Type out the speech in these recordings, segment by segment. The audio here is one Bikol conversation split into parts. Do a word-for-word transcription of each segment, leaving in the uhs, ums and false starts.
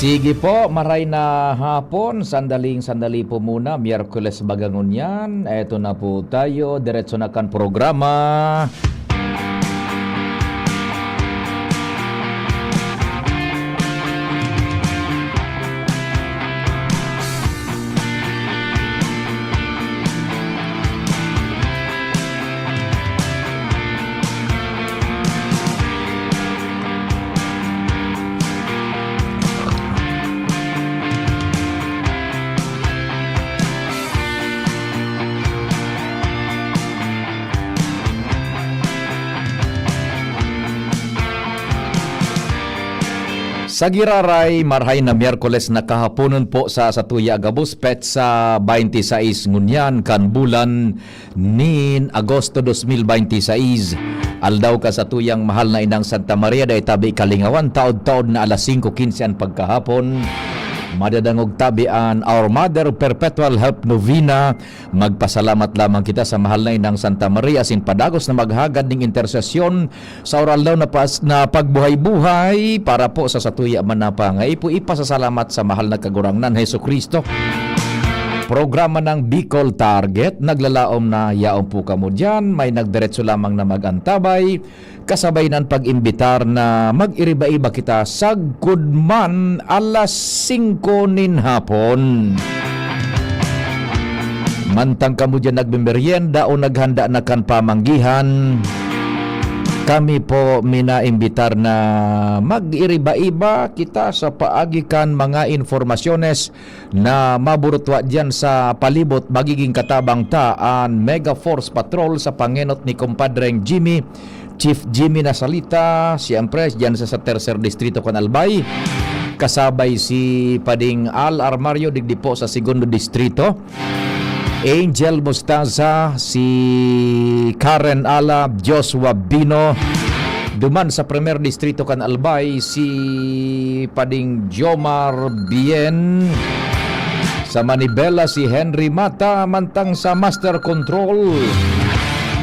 Sige po, maray na hapon. Sandaling-sandali po muna. Miyerkules baga ngunyan. Eto na po tayo. Diretso na kan programa. Sa giraray, marhay na Miyerkules na kahaponon po sa satuya gabos, petsa twenty-six ngunyan kan bulan nin Agosto dos mil beinti sais. Aldaw ka satuyang mahal na inang Santa Maria, dai tabi kalingawan, taod-taod na alas singko quince an pagkahapon. Madadangog tabi an Our Mother Perpetual Help Novena. Magpasalamat lamang kita sa mahal na inang Santa Maria, asin padagos na maghagad ning intersesyon sa oral daw na pas-, na pagbuhay-buhay para po sa satuya man na pangaipo, ipasasalamat sa mahal na Kagurangnan Jesu-Cristo. Programa ng Bicol Target, naglalaom na yaon po kamo diyan. May nagdiretso lamang na mag-antabay, kasabay ng pag-imbitar na mag-iriba-iba kita sagkod man alas singko nin hapon. Mantang kamo diyan nagmemeryenda o naghanda na kan pamanggihan, kami po minaimbitar na mag-iriba-iba kita sa paagi kan mga informasyones na maburutwa diyan sa palibot, magiging katabang ta an Mega Force Patrol sa pangenot ni Kumpadreng Jimmy, Chief Jimmy Nasalita, siyempre, diyan sa, sa Tercer Distrito kan Albay. Kasabay si Pading Al Armario, digdi po sa Segundo Distrito. Angel Mostaza, si Karen Ala, Joshua Bino. Duman sa Primer Distrito kan Albay, si Pading Jomar Bien. Sa Manibela, si Henry Mata, mantang sa Master Control.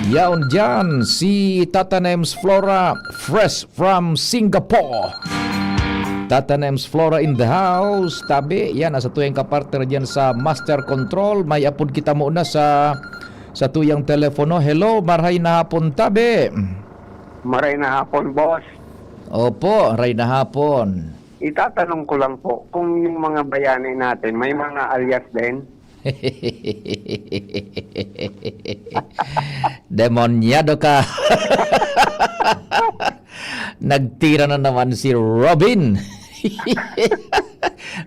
Yaon diyan, si Tata Nems Flora, fresh from Singapore. Tata Nems Flora in the house. Tabi, yan, asa tuyang kapartner diyan sa Master Control. May apod kita muna sa, sa tuyang telepono. Hello, marhay na hapon, tabi. Maray na hapon, boss. Opo, maray na hapon. Itatanong ko lang po kung yung mga bayani natin, may mga alias din? Demonyado ka. Nagtira na naman si Robin.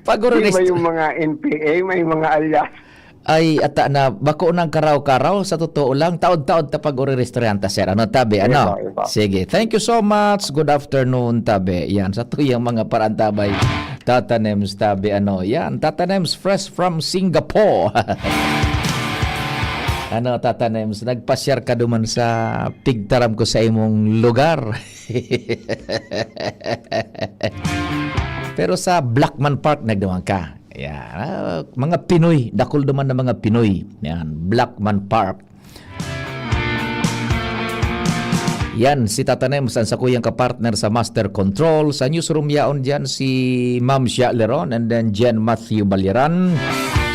Pag Di ba yung mga N P A, may mga alias? Ay, ata na, bako nang karaw-karaw, sa totoo lang, taod-taod ta pag-uriristoryahan ta, sir. Ano, tabi, ano? Iba, iba. Sige, thank you so much. Good afternoon, tabi. Yan, sa tuyang mga parantabay. Tata Nems, tabi, ano? Yan, Tata Nems, fresh from Singapore. Ano, Tata Nems, nagpasyar ka duman sa pigtaram ko sa imong lugar. Pero sa Blackman Park, nagduman ka. Yan, ah, mga Pinoy, dakul duman na mga Pinoy. Yan, Blackman Park. Yan, si Tata Nems, ang sakuyang kapartner sa Master Control. Sa newsroom yaon dyan, si Ma'am Shia Leron and then Jen Matthew Baliran.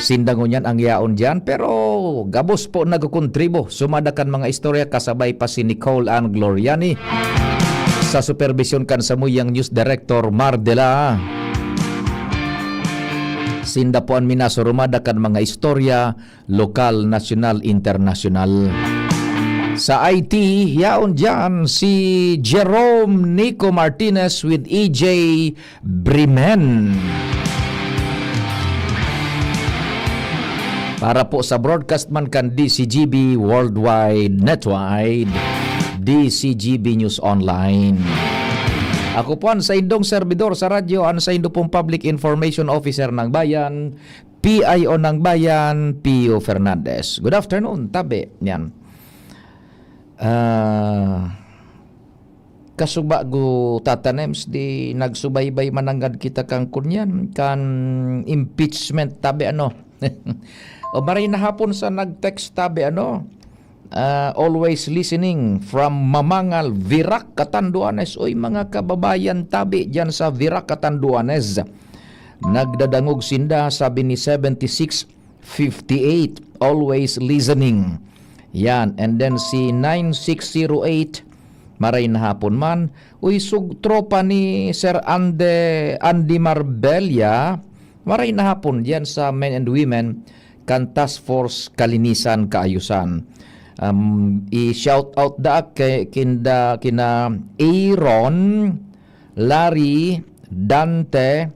Sinda ngunyan ang yaon dyan, pero gabos po nagkukontribo. Sumada kan mga istorya, kasabay pa si Nicole Ann Gloriani. Sa superbisyon kan samuyang news director, Mar Dela. Sinda po an minasurumada kan mga istorya, lokal, nasyonal, internasyonal. Sa I T, yaon dyan si Jerome Nico Martinez with E J Brimen. Para po sa broadcast man kan D C G B Worldwide Network, D C G B News Online. Ako po an saindong serbidor sa radyo, an saindo pong Public Information Officer ng Bayan, P I O ng Bayan, Pio Fernandez. Good afternoon, tabi. Yan. Ah, kasubago, Tata Nems, di nagsubaybay mananggad kita kan kunyan, kan impeachment, tabi, ano. O, maray na hapon sa nag-text, tabi, ano. Ah, always listening from Mamangal, Virac, Catanduanes. Uy, mga kababayan, tabi, dyan sa Virac, Catanduanes. Nagdadangog sinda, sabi ni seventy six fifty eight, always listening. Yan. And then si nine six zero eight, maray na hapon man. Uy, sug tropa ni Sir Ande, Andy Marbella, maray na hapon diyan sa men and women kan Task Force Kalinisan Kaayusan. Um, i-shout out da kay kinda, kina Aaron, Larry, Dante,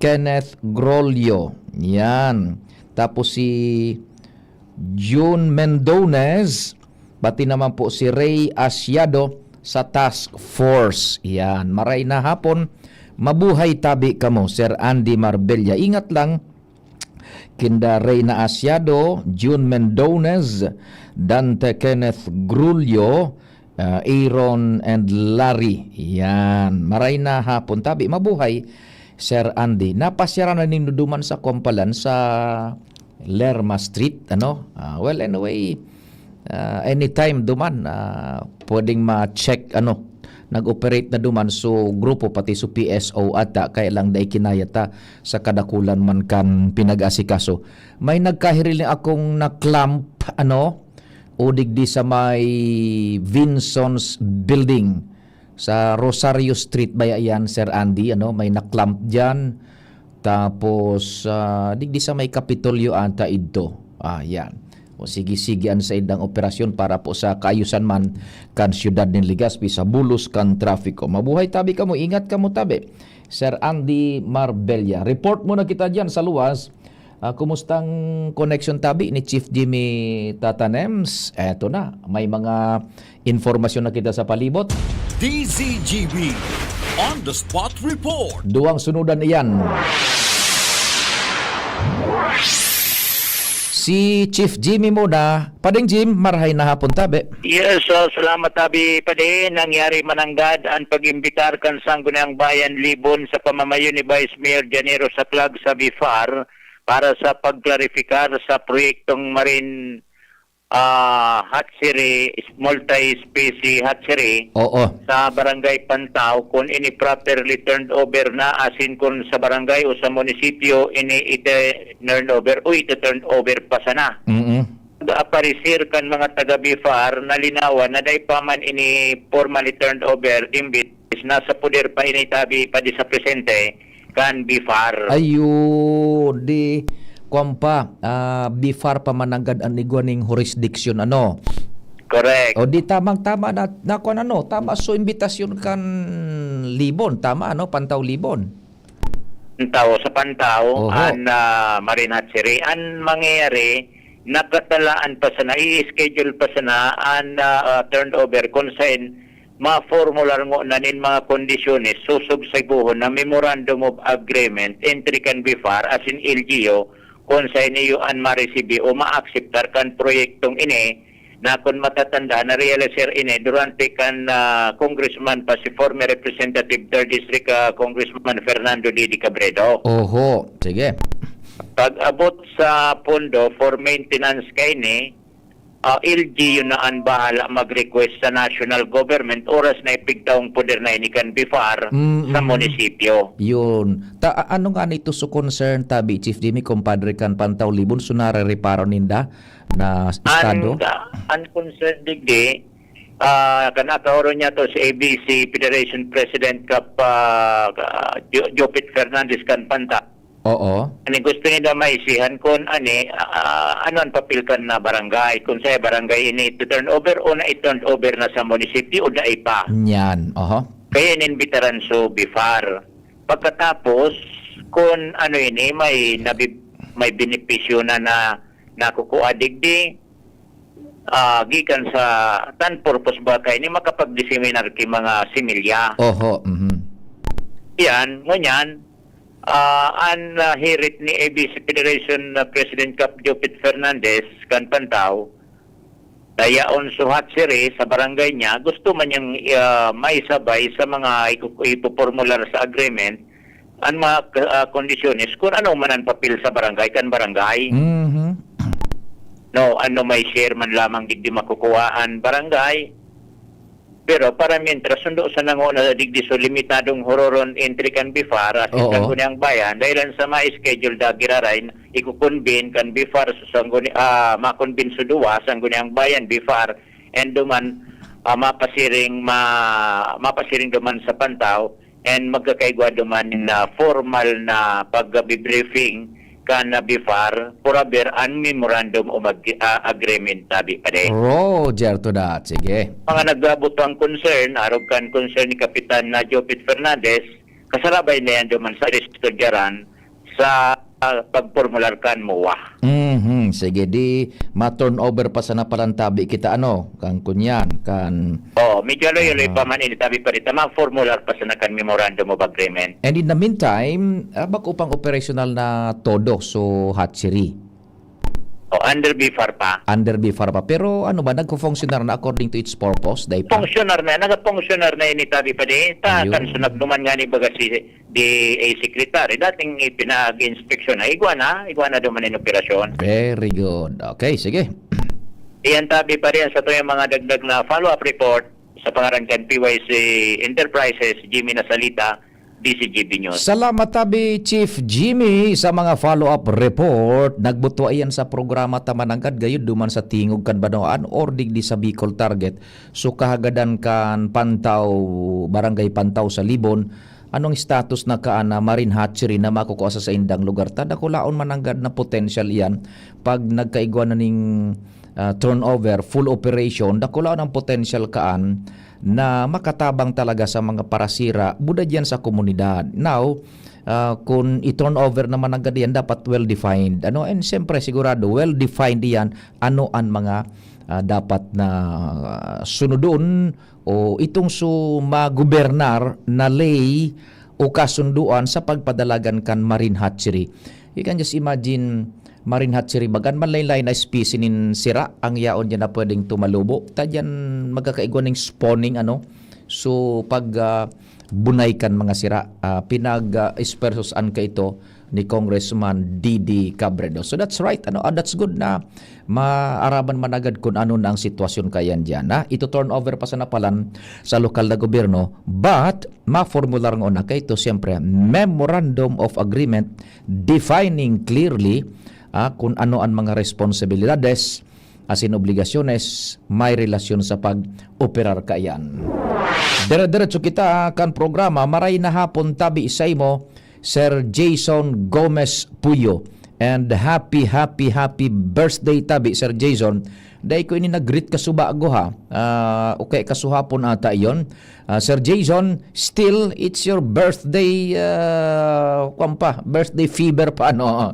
Kenneth Grolio. Yan. Tapos si June Mendones, pati naman po si Ray Asiado sa task force. Yan. Maray na hapon. Mabuhay tabi kamo, Sir Andy Marbella. Ingat lang, kinda Reyna Asiado, June Mendones, Dante Kenneth Grulio, ah, Aaron and Larry. Yan. Maray na hapon tabi. Mabuhay, Sir Andy. Napasyaran na nindo duman sa Kompalan sa Lerma Street, ano? Ah, well, anyway, ah, anytime duman, ah, pwedeng ma-check, ano, nag-operate na duman so grupo, pati so P S O ata, kaya lang dai kinaya ta sa kadakulan man kan pinag-asikaso. May nagkahiriling akong na-clamp, ano, o digdi sa may Vinson's Building, sa Rosario Street ba yan, Sir Andy, ano? May na-clamp diyan. Tapos, ah, digdi sa may Kapitolyo ata idto. Ah, yan. O sige, sige, an saindang operasyon para po sa kaayusan man kan siyudad nin Legazpi sa bulos kan trafiko. Mabuhay tabi kamo, ingat kamo tabi. Sir Andy Marbella. Report muna kita diyan sa luwas. Ah, kumustang connection tabi ni Chief Jimmy Tatanems? Eto na, may mga impormasyon na kita sa palibot. D Z G B On the Spot Report. Duwang sunudan iyan. Si Chief Jimmy muna. Pading Jim, marhay na hapon tabi. Yes, ah, salamat tabi, Padi. Nangyari mananggad ang pag-imbitar kan Sangguniang Bayan Libon sa pamamayo ni Vice Mayor Janiro Saclag sa BIFAR para sa pagklarifikar sa proyektong marine, ah, hatchery, multi-species hatchery Oo. sa Barangay Pantao, kung ini properly turned over na, asin kung sa barangay o sa munisipyo ini ite-turn over o ite-turn over pa sana. Mm-mm. Pag-aparisir kan mga taga BIFAR, nalinawan na dai pa man ini formally turned over, imbis nasa poder pa ini tabi pa di sa presente kan BIFAR. Ayun, di, kwan pa, ah, BIFAR pa mananggad an igwa ning jurisdiction, ano? Correct. O di, tamang-tama na, na kwan, ano, tama. So, imbitasyon kan Libon, tama, ano? Pantao Libon. Pantao, sa Pantao, Oho. an, ah, Marine Hatchery. An mangyayari, nakatalaan pa sana, i-schedule pa sana an, ah, ah, turnover kung saan ma-formular ngona nin mga kondisyones, susubsiguhon na Memorandum of Agreement entre kan BIFAR asin L G U, kung saan iyo an maresibi o maakseptar kan proyektong ini, na kung matatanda, na-realize ini durante kan, ah, congressman pa si former Representative third District, ah, Congressman Fernando Didi Cabredo. Oho, sige. Pag-abot sa pondo for maintenance kaini, ah, L G U na an bahala mag-request sa national government, oras na ipigtaong poder na ini kan BIFAR Mm, sa mm. munisipyo. Yun. Ta-, a-, ano nga nito so concern tabi, Chief Jimmy, kumpadre kan Pantao Libon, so narereparo ninda na estado? An, an concern digdi, ah, kan nakaoro niya to si A B C Federation President Kap, ah, Jo-, Jopit Fernandez kan Pantao. Oo. Ani gusto nila maisihan kung ani, ah, ano ang papel kan na barangay, kung sa barangay ini ito turn over o na i-turn over na sa munisipyo o dai pa. Yan, oho. Kaya inimbitaran so BIFAR. Pagkatapos, kung ano ini, may nabi-, may benepisyo na, na nakukuha digdi, ah, gikan sa tan purpose ba kaini makapag-diseminar ki mga similya. Oho, mhm. Yan, ngunyan, ah, an, ah, hirit ni A B C Federation, ah, President Kap Jopit Fernandez kan Pantao, na yaon so hatchery sa barangay niya, gusto man niyang, ah, maisabay sa mga iku-, ipopormular sa agreement, an mga, ah, kondisyones kung ano man an papel sa barangay, kan barangay. Mhm. No, ano may share man lamang digdi makukuha an barangay. Pero para mientras, sundo sa nanguna digdi so limitadong huroron entry kan BIFAR, asin Oo. Sangguniang Bayan, dahil lang sa ma-schedule da giraray, ikukonvene kan BIFAR sa Sangguni-, ah, makonvene sa duwa, Sangguniang Bayan, BIFAR, and duman, ah, mapasiring, ma-, mapasiring duman sa Pantaw, and magkakaigwa duman na formal na pag-briefing kan BIFAR, por haber an memorandum of ag-, ah, agreement, tabi pa di. Roger to that. Sige. Mga nagabot ang concern, arog kan concern ni Kapitan na Jopit Fernandez, kasarabay na yan duman sa istudyaran sa, ah, pagpormular kan MOA. Mhm. Sige, di ma-turnover pa sana palan tabi kita, ano, kan kunyan, kan Oh, medyo loyo-loyo Ah. pa man ini, tabi pa di ta, ma-formular pa sana kan memorandum of agreement. And in the meantime, ah, bako pang operational na todo, so hatchery? Oh, under BIFAR pa. Under BIFAR pa. Pero ano ba, nagko-functional na according to its purpose, dai pa? Functional na, nag-functional na ini, tabi pa di. Ta-, Ayun. Kan sunag duman nga ni baga si D A Secretary, dating ipinag-inspeksyon na, igwa na, igwa na duman in operasyon. Very good. Okay, sige. Iyan, tabi pa rin sa tuyang mga dagdag na follow-up report sa pangaran kan P Y C Enterprises, Jimmy Nasalita, D C G B News. Salamat tabi, Chief Jimmy, sa mga follow-up report. Nagbutwa iyan sa programa ta mananggad gayud duman sa tingog kan banwaan or digdi sa Bicol Target. So, kahagadan kan Pantaw, Barangay Pantaw sa Libon, anong status na kaan na marine hatchery na makukua sa saindang lugar? Ta dakulaon mananggad na potential iyan pag nagkaigwa na ning, ah, turnover, full operation, dakulaon ang potential kaan na makatabang talaga sa mga parasira, buda diyan sa komunidad. Now, ah, kung i-turnover naman ang gadiyan, dapat well-defined. Ano? And siyempre, sigurado, well-defined iyan. Ano ang mga, ah, dapat na, ah, sunodon o itong su-, magubernar na ley o kasunduan sa pagpadalagan kan marine hatchery? You can just imagine, marine hatchery, bagan man laylay na espesye nin sira ang yaon diyan na pwedeng tumalubo. Ta diyan magkakaigwa ning spawning, ano? So, pag, ah, bunay kan mga sira, ah, pinag, ah, ispersosan ka ito ni Congressman D D Cabredo. So, that's right, ano? Ah, that's good na maaraman man agad kung ano na ang sitwasyon kayan diyan, ha? Ito turnover pa sana palan sa lokal na gobyerno, but maformular ngona kaito, siyempre, memorandum of agreement defining clearly, ah, kung ano ang mga responsibilidades asin obligasyones may relasyon sa pag-operar kaiyan. Dire-diretso kita kan programa. Maray na hapon tabi saimo, Sir Jason Gomez Puyo. And happy, happy, happy birthday tabi, Sir Jason. Dai ko ini nag-greet kasubago, ha. Ah, okay, kasuhapon ata iyon. Ah, Sir Jason, still, it's your birthday, ah, kwan pa, birthday fever pa, no?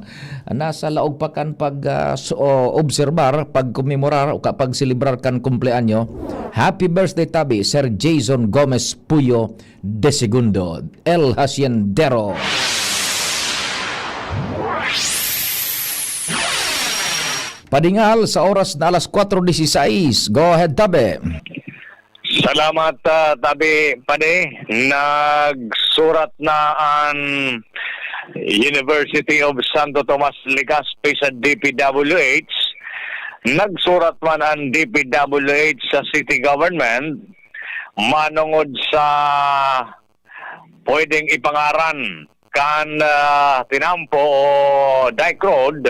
Nasa laog pa kan pag, ah, so, obserbar, pagkomemorar, o ka-, pagselebrar kan kumpleanyo. Happy birthday tabi, Sir Jason Gomez Puyo de Segundo, El Haciendero. Padingal sa oras na alas kwatro disisais. Go ahead, tabi. Salamat, ah, tabi, padi. Nagsurat na an University of Santo Tomas Legazpi sa D P W H. Nagsurat man an D P W H sa city government manongod sa pwedeng ipangaran kan, ah, tinampo o dike road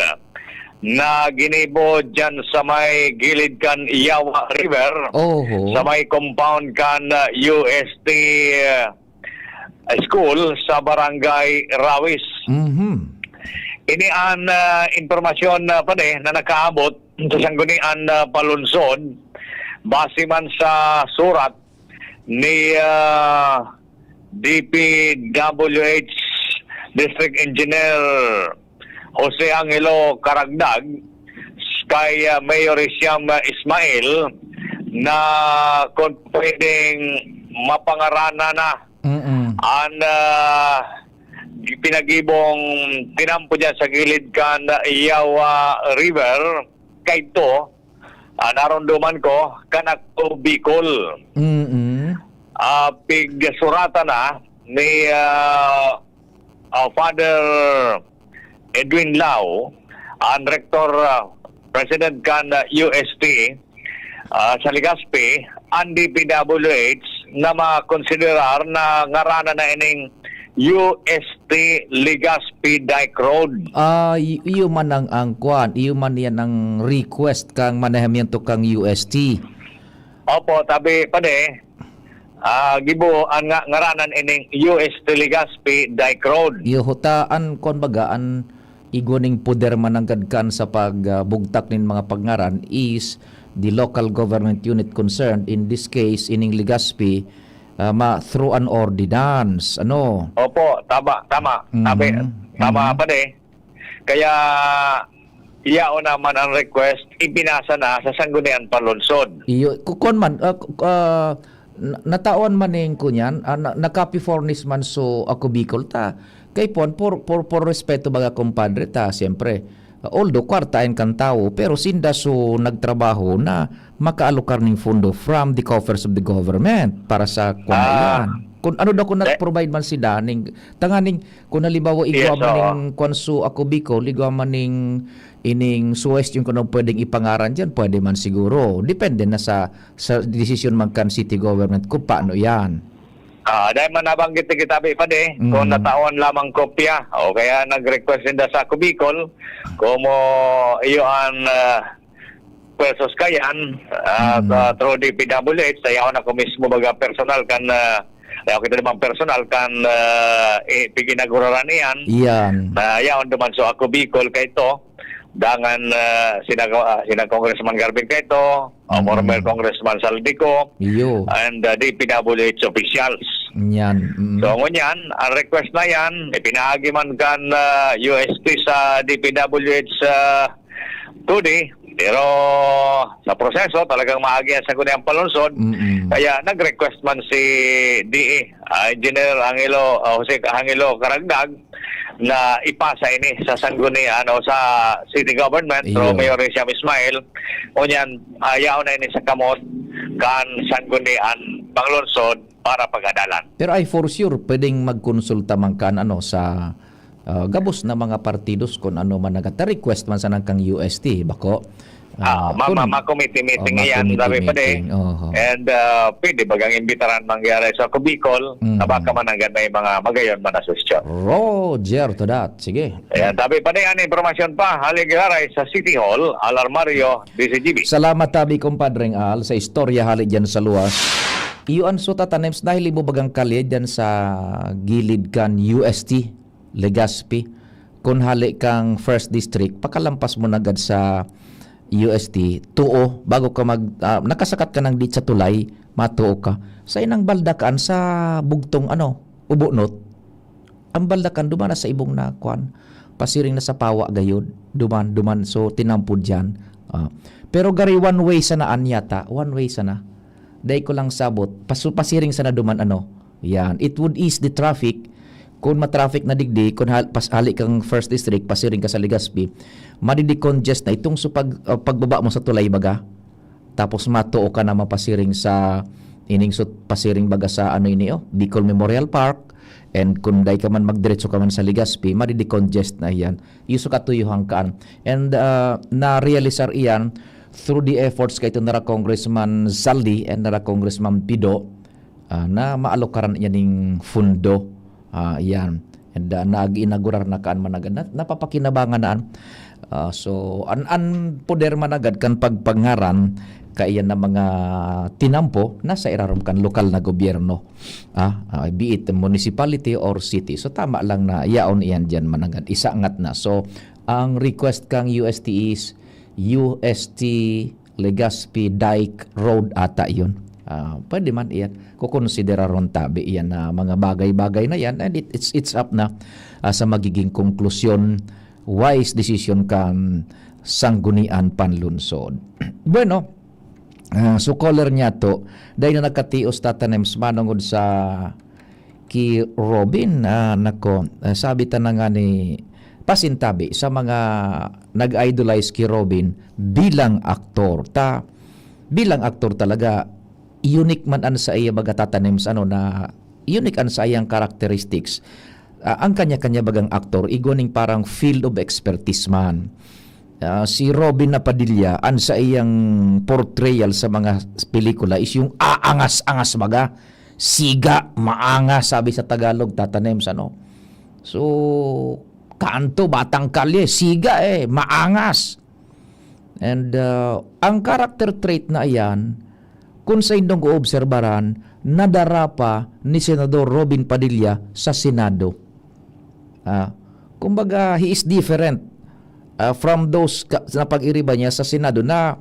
na ginibo diyan sa may gilid kan Yawa River, Oho. sa may compound kan, ah, U S T, ah, school sa Barangay Rawis. Mhm. Ini an, ah, impormasyon, ah, padi, na nakaabot sa Sangguniang, ah, Palunsod, base man sa surat ni, ah, D P W H District Engineer Jose Angelo Karagdag kay, ah, Mayor Hisham, ah, Ismail na kung pwedeng mapangaranan na Mm-mm. an, ah, pinagibong tinampo dyan sa gilid kan Yawa River. Kaito, ah, narumduman ko, kan Akto Bicol. Mm-mm. Ah, pigsuratan na ni, ah, ah, Father Edwin Lau, ang rektor, ah, president kan, ah, U S T, ah, sa Legazpi, ang D P W H na makonsiderar na ngaranan na ining U S T Legazpi Dike Road. Ah, y-, iyo man ang, ang kwan, iyo man yan ang request kang manehamiento kang U S T. Opo, tabi pa di. Ah, gibo ang nga, ngaranan ining U S T Legazpi Dike Road. Iyo, huta an, kwan baga, an igwa ning poder mananggad kan sa pag, ah, bugtak nin mga pagngaran is the local government unit concerned, in this case, ining Legazpi, ah, ma-, through an ordinance. Ano? Opo, tama, tama. Tabi, Mhm. tama Mhm. pa di. Kaya, yaon naman ang request, ipinasa na sa Sangguniang Panlunsod. Iyo, ku-, kuwan man, ah, ku-, ah, na-, natawan man ning kunyan, ah, na-, naka-furnish man so Ako Bicol ta. Kay pon, por, por, por respeto baga, kumpadre, ta, siyempre, ah, although kwarta yan kan tawo, pero sinda so nagtrabaho na makaalokar ning fundo from the coffers of the government para sa kwan na Ah. iyan. Kung ano daw kung Eh. nag-provide man sila ning, tanganing kung halimbawa, igwa Yes, man oo. ning kwan so Ako Bicol, igwa man ning ining suwestyon kung ano pwedeng ipangaran diyan, pwede man siguro. Depende na sa, sa desisyon man kan city government kung paano yan. Ah, dahil man nabanggit ni Kitabi pa di, kung Mm. natawan lamang kopya, o kaya nag-request ninda sa Ako Bicol, kung mo iyo an, ah, pwersos kayan, ah, Mm. ah, through D P W H, sa yaon ako mismo baga personal kan, ah, yaon kita naman personal kan, ah, eh, piginaguraran iyan. Iyan. Na yaon duman so Ako Bicol kay to, dangan, ah, sina, ah, sina Congressman Garvin Kay to, ah, Mm. former Congressman Saldico, Iyo. and, ah, D P W H officials. Iyan. Mm. So, ngunyan, ang request na yan, ipinahagi man kan, ah, U S T sa D P W H, ah, today, pero sa proseso, talagang maagi yan sa Sangguniang Panlunsod. Mm-mm. Kaya nag-request man si D A, ah, Engineer Angelo, ah, Jose Angelo Caragdag, na ipasa ini sa sanggunian o sa city government, Iyo. through Mayor Hisham Ismail. Ngunyan, ah, yaon na ini sa kamot kan Sangguniang Panlunsod para pag-adalan. Pero ay for sure, pwedeng magkonsulta man kan, ano, sa, ah, gabos na mga partidos kung ano man nagata-request man sana kang U S T, bako? Ah, Ah, ma-, ma-, kun ma-committee meeting oh, iyan, ma-committee sabi pa di. meeting, oho. And, ah, pwede bagang imbitaran mangyari sa Ako Bicol, Mm. na baka man hanggang may mga magayon man na suhestyon. Roger to that. Sige. Ayan, sabi pa di, ang impormasyon pa, hali giraray sa City Hall, Al Armario, D C G B. Salamat tabi, Compadreng Al, sa istorya hali dyan sa luwas. Iyo an suta ta, Nems, dahil ibo bagang kalye dyan sa gilid kan U S T, Legazpi. Kun hali kang First District, pakalampas mo na gad sa U S T, tuo, bago ka mag, ah, nakasakat ka nang di sa tulay, matuo ka. Sa inang baldakan sa bugtong, ano, Ubonot, ang baldakan duman na sa ibong na, kwan, pasiring na sa Pawa gayod, duman, duman, so, tinampod diyan. Ah, pero gari one way sana an yata, one way sana. Dai ko lang sabot, pasu-, pasiring sana duman, ano, yan. It would ease the traffic. Kung ma-traffic na digdi, kung hal-, pas-, hali kang First District, pasiring ka sa Legazpi, madi-decongest na itong so pag-, ah, pagbaba mo sa tulay baga. Tapos matuo ka na mapasiring sa ining sut-, pasiring baga sa ano ini, oh, Bicol Memorial Park. And kung dai ka man magdiretso ka man sa Legazpi, madi-decongest na yan. Yung sa katuyuhan kaan. And, ah, na-realisar iyan through the efforts kay ito nara Congressman Zaldi and nara Congressman Pido, ah, na maalokaran iyan ning fundo. Ah, iyan. And, ah, nag-inaugurar na kaan managad. Na, napapakinabangan na an. Ah, so, an, an poder managad kan pagpangaran, kaiyan na mga tinampo, nasa irarom kan lokal na gobyerno. Ah, ah, be it municipality or city. So, tama lang na yaon iyan diyan managad. Isangat na. So, ang request kang U S T is U S T Legazpi Dike Road ata yun. Ah, pwede man iyan. Kukonsideraron tabi iyan na mga bagay-bagay na yan. And it, it's, it's up na, ah, sa magiging konklusyon, wise decision kan Sanggunian Panlunsod. Bueno, ah, so caller niya to, dahil na nagkatios tatanim sa manungod sa ki Robin, ah, nako, ah, sabi ta na nga ni pasintabi sa mga nag-idolize ki Robin bilang aktor. Ta, bilang aktor talaga, unique man an sa iya baga tatanim sa ano na, unique an sa iyang characteristics. Ah, ang kanya-kanya bagang aktor, igwa ning parang field of expertise man. Ah, si Robin na Padilla, an sa iyang portrayal sa mga pelikula is yung aangas-angas baga. Siga, maangas, sabi sa Tagalog, Tata Nems, ano? So, kanto, batang kalye, siga eh, maangas. And, ah, ang character trait na iyan, kung sa indong oobserbaran, nadara pa ni Senador Robin Padilla sa Senado. Ah, kumbaga, he is different, ah, from those ka-, na pag-iriba niya sa Senado na,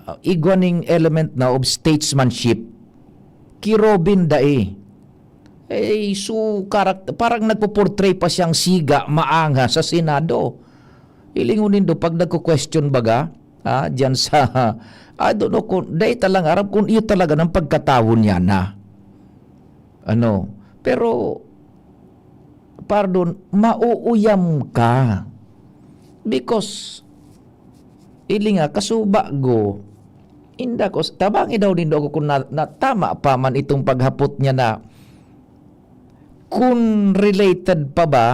ah, igwa ning element na of statesmanship. Ki Robin dai. Eh, so, karak-, parang nagpo-portray pa siyang siga, maanga sa Senado. Hilingon nindo, pag nagko-question baga, ah, diyan sa, I don't know kung, dai ta lang aram kung iyo talaga ng pagkatawo niya na. Ano, pero, pardon, mauuyam ka. Because, ili nga, kasubago, inda ko, tabangi daw nindo ako kung na, na tama pa man itong paghapot niya na kung related pa ba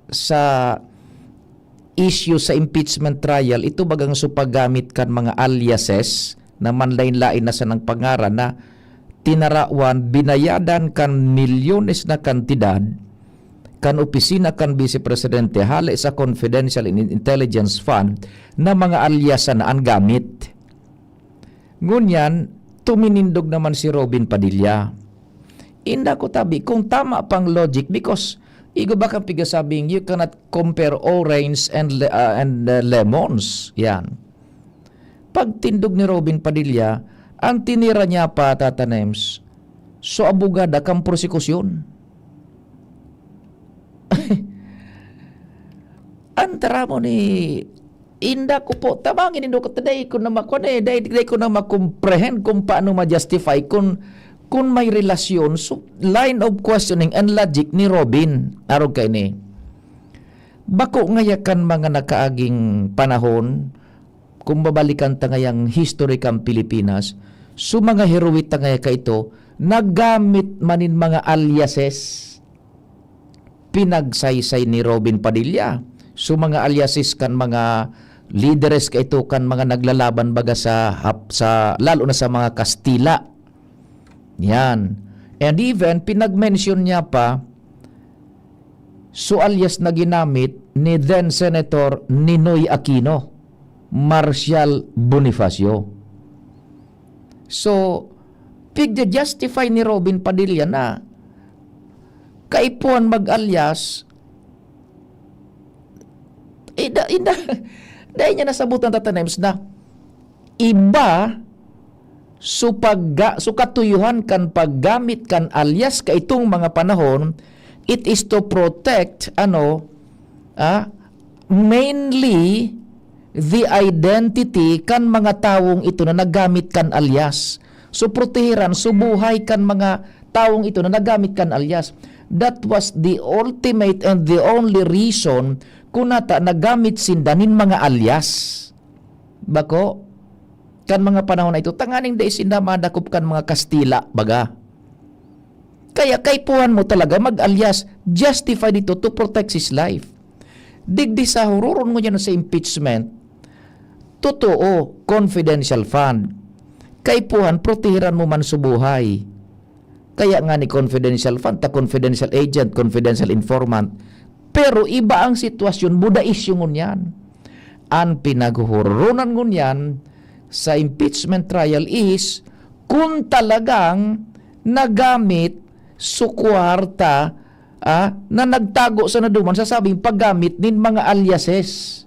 sa issue sa impeachment trial, ito bagang su paggamit kan mga aliases na manlain-lain na sanang pangaran na tinarawan, binayadan kan milyones na kantidad kan opisina kan Vice Presidente hale sa confidential in-, intelligence fund na mga aliasan na an gamit. Ngunyan, tuminindog naman si Robin Padilla. Inda ko tabi kung tama pang logic, because igo ba kang pigasabing, "You cannot compare orange and le-, ah, and, ah, lemons." Yan. Pagtindog ni Robin Padilla, ang tinira niya pa, Tata Nems, so abogada kang prosekusyon. Ang taramo ni Inda ko po, tabangi nindo ko, dai ko na ma-, kuwan eh, dai, dai ko na ma-comprehend kung paano ma-justify kung, kung may relasyon, so, line of questioning and logic ni Robin. Arog kaini. Bako ngaya kan mga nakaaging panahon, kung babalikan ta ngayang history kan Pilipinas, so mga heroe ta ngaya kaito, naggamit man nin mga aliases. Pinagsaysay ni Robin Padilla. So, mga aliases kan mga lideres kaito, kan mga naglalaban baga sa hap-, sa, lalo na sa mga Kastila. Yan. And even, pinag-mention niya pa, so alias na ginamit ni then Senator Ninoy Aquino, Marcial Bonifacio. So, pigja-justify ni Robin Padilla na kaipuhan mag-alias, eh, da-, inda-, dai niya nasabutan, Tata Nems, na iba so pagga-, so katuyuhan kan paggamit kan alias kaitong mga panahon, it is to protect, ano, ah, mainly the identity kan mga tawong ito na naggamit kan alias. So, proteheran, so buhay kan mga tawong ito na naggamit kan alias. That was the ultimate and the only reason kung nata nagamit sinda nin mga alias. Bako, kan mga panahon na ito, tanganing dai sinda madakop kan mga Kastila, baga. Kaya kaipuhan mo talaga mag-alias, justify dito to protect his life. Digdi sa huroron mo dyan sa impeachment, totoo, confidential fund. Kaipuhan, proteheran mo man sa buhay. Kaya nga ni confidential fund, ta confidential agent, confidential informant. Pero iba ang sitwasyon, buda isyu ngunyan. Ang pinaghuhuronan ngunyan sa impeachment trial is kung talagang nagamit su kwarta, ah, na nagtago sa naduman sa sabing paggamit nin mga aliases.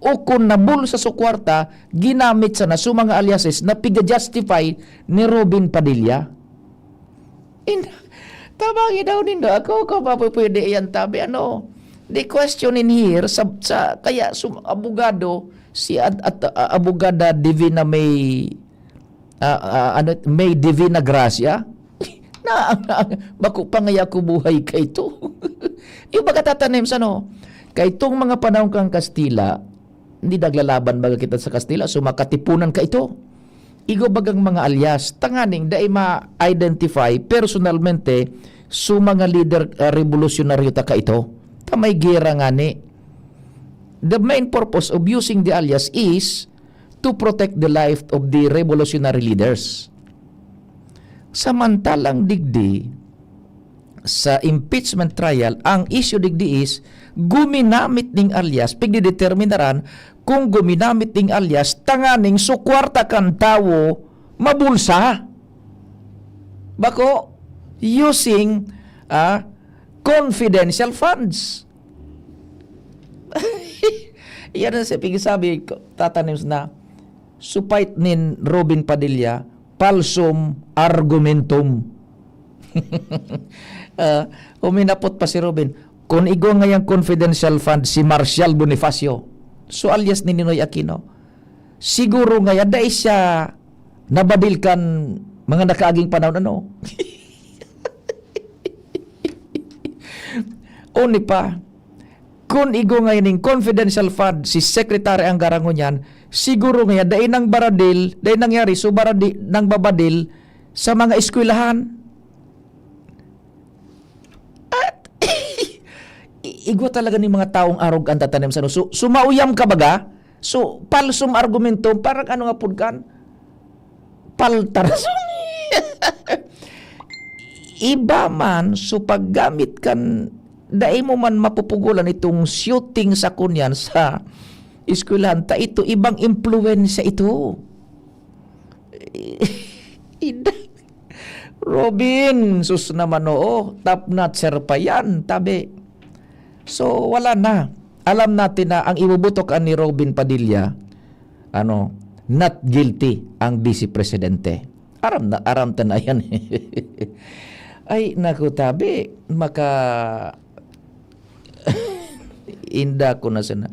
O kun nabulsa su kwarta, ginamit sana su mga aliases na piga-justify ni Robin Padilla. In-, tabangi daw nindo ako kung mapupwede iyan tabi, ano? The question in here, sa, sa, kaya sum-, abogado, si ad-, at, ah, abogada Divina May, ah, ah, ano, May Divina Gracia? Na, bako pa ngaya ako buhay kaito. Yung pagkatatanim sa, no? Kay itong mga panahon kang Kastila, hindi naglalaban baga kita sa Kastila, so makatipunan ka ito. Igo bagang mga alias, tanganing dai ma-identify personalmente so mga lider, ah, revolusyonaryo ta kaito. Ta may gera ngani. The main purpose of using the alias is to protect the life of the revolutionary leaders. Samantalang digdi, sa impeachment trial, ang issue digdi is guminamit ning alias, pigdideterminaran kung guminamit ning alias tanganing sukwarta kan tawo mabulsa. Bako, using, ah, confidential funds. Yan ang sa pigsabi ko, Tata Nems, na supait nin Robin Padilla, palsum argumentum. Ah, huminapot pa si Robin, "Kun igwa ngayang confidential fund si Marcial Bonifacio, so alias ni Ninoy Aquino, siguro ngaya dai siya nabadil kan mga nakaaging panahon, ano?" Oni pa, kun igwa ngayon ning confidential fund si Secretary Angara ngunyan, siguro ngaya dai nang baradil, dai nangyari, so baradi-, nang babadil sa mga eskwelahan. At i-, igwa talaga ning mga taong arog ang tatanim sa, ano. So, sumauyam ka baga? So, palsum argumento, parang ano nga pud kan? Paltarason. Iba man, so paggamit kan, dai mo man mapupugulan itong shooting sa kunyan sa eskwelahan. Ta ito, ibang impluwensya ito. Ida. Robin, sus naman, oo. Top notcher pa yan, tabi. So, wala na. Alam natin na ang ibubutok ni Robin Padilla, ano, not guilty ang Vice Presidente. Aram na, aram ta na yan. Ay, naku, tabi. Maka-, inda ko na sana.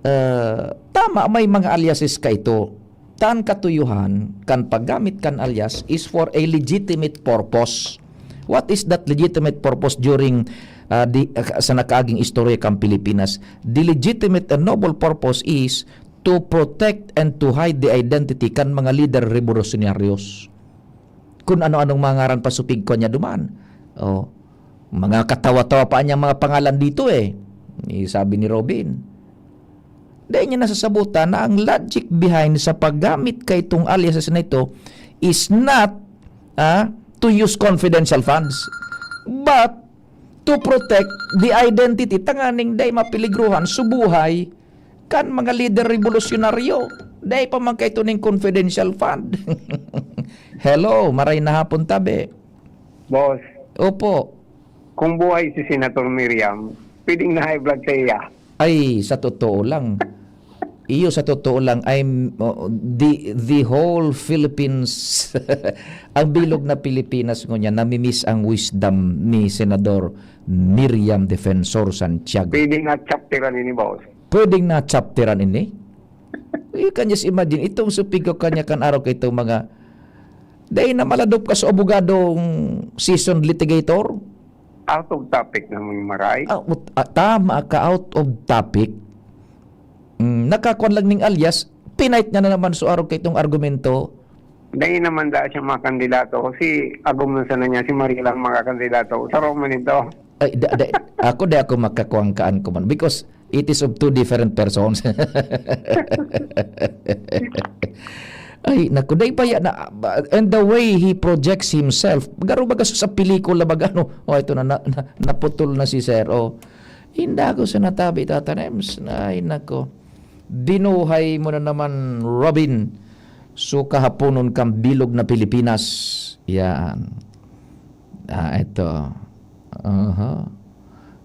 Ah, tama, may mga aliases ka ito. Tan katuyuhan, kan paggamit kan alias is for a legitimate purpose. What is that legitimate purpose during, ah, di, ah, sa nakaaging istorya kan Pilipinas? The legitimate and noble purpose is to protect and to hide the identity kan mga lider revolutionaryos. Kun ano-anong mga ngaran pa supig ko niya duman. Oh, mga katawa-tawa pa niyang mga pangalan dito eh. Eh, sabi ni Robin. Dahil niya nasasabutan na ang logic behind sa paggamit kay itong aliases na ito is not, ah, to use confidential funds, but to protect the identity, tanganing dai mapeligruhan so buhay kan mga lider revolusyonaryo. Dai pa man kay ito ning confidential fund. Hello, maray na hapon, tabi. Boss, Opo. Kung buhay si Senator Miriam, pwedeng na-high blood sa iya. Ay, sa totoo lang. Iyo, sa totoo lang, I'm, oh, the, the whole Philippines, ang bilog na Pilipinas ngunyan, namimiss ang wisdom ni Senador Miriam Defensor Santiago. Pwedeng na-chapteran ini, boss. Pwedeng na-chapteran ini? You can just imagine, itong supig ko kanya kan araw kay itong mga, dahil na maladop ka sa abogadong seasoned litigator? Out of topic naman, Maray. Ah, ut-, ah, tama ka, out of topic. Mm, nakakuan lang ning alias, pinait niya na naman so arog kay itong argumento. Dai naman daa siya makandidato kasi agom na sana niya si Marie lang makakandidato. Saro man ito. Ay, da, da, ako, di ako makakuwang kaan ko man because it is of two different persons. Ay, naku, dai pa yan na, and the way he projects himself, garo baga sa pelikula, baga, ano, oh, ito na, na, na, naputol na si Sir, oh. Hindi ako sa natabi, Tata Nems. Ay, nako. Binuhay mo na naman, Robin. So, kahaponon kang bilog na Pilipinas. Yan. Ah, ito. Aha.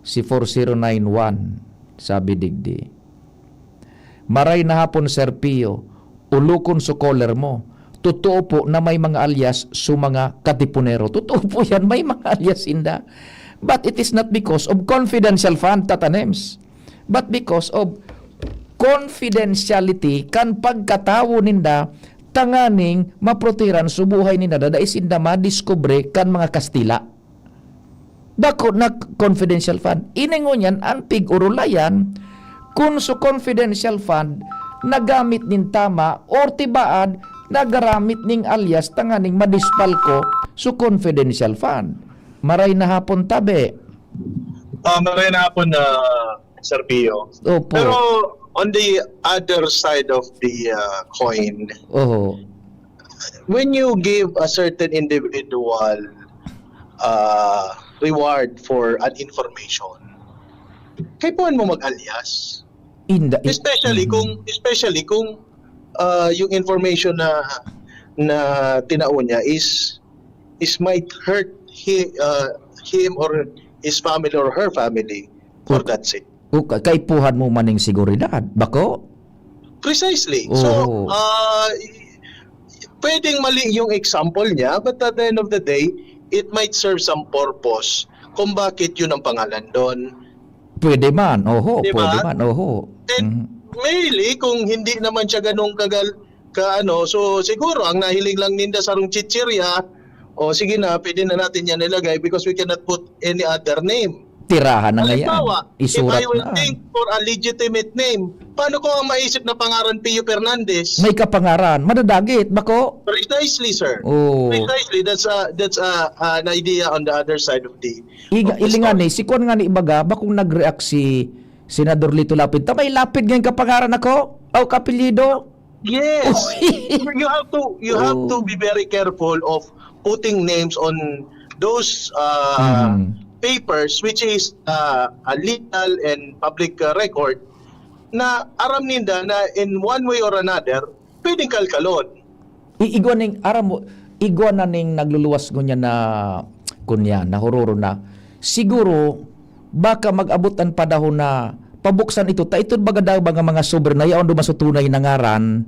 Si four zero nine one, sabi digdi. Maray na hapon, Sir Pio. Ulokon so caller mo. Totoo po na may mga alias so mga katipunero. Totoo po yan, may mga alias inda. But it is not because of confidential fund, Tata Nems. But because of confidentiality kan pagkatawo ninda, tanganing maprotehiran so buhay ninda, dai sinda madiskubre kan mga Kastila. Dako na confidential fund. Ini ngunyan an pig-urulayan kun so confidential fund nagamit nin tama or tibaad nagaramit ning alias tanganing madispalko so confidential fund. Maray na hapon, tabi. Ah, maray na hapon, ah, Sir Pio. Opo. Pero on the other side of the uh, coin, Oho. when you give a certain individual uh, reward for an information, kaipuhan mo mag-alias. In the, Especially Mhm. kung especially kung uh, yung information na na tinao niya is is might hurt he, uh, him or his family or her family for Okay. that sake. O ka- kaipuhan mo maning seguridad. Bako? Precisely. So, Oo. uh, pwedeng mali yung example niya, but at the end of the day, it might serve some purpose kung bakit yun ang pangalan doon. Pwede man. Oho, Di ba? Pwede man. Oho. And Mhm. merely kung hindi naman siya ganong kagal ka ano, so siguro ang nahiling lang ninda sarong chichirya, o sige na, pwede na natin yan ilagay because we cannot put any other name. Tirahan na ngayon. Halimbawa, if Isurat I will na. Think for a legitimate name, paano ko ang maisip na pangaran Pio Fernandez? May kapangaran. Madadagit. Bako? Precisely, sir. Oo. Precisely. That's a, that's a, an idea on the other side of the Iga, of the ilingan story. Eh, si Kwan nga ni ibaga, bakong nag-react si Senador Lito Lapid. Ta may Lapid ngayon kapangaran ako? Aw, kapilido? Yes. Uy. You have to you have Oh. to be very careful of putting names on those uh, Mm. papers, which is uh, a legal and public uh, record, na aram ninda na in one way or another, pwedeng kalkalon. I- igwa ning, aram mo, igwa na ning nagluluwas ngunyan na, kunya, nahururo na. Siguro, baka mag-abot an panahon na pabuksan ito. Ta ito baga daw mga, mga sobrina, yaon duman sa tunay na ngaran,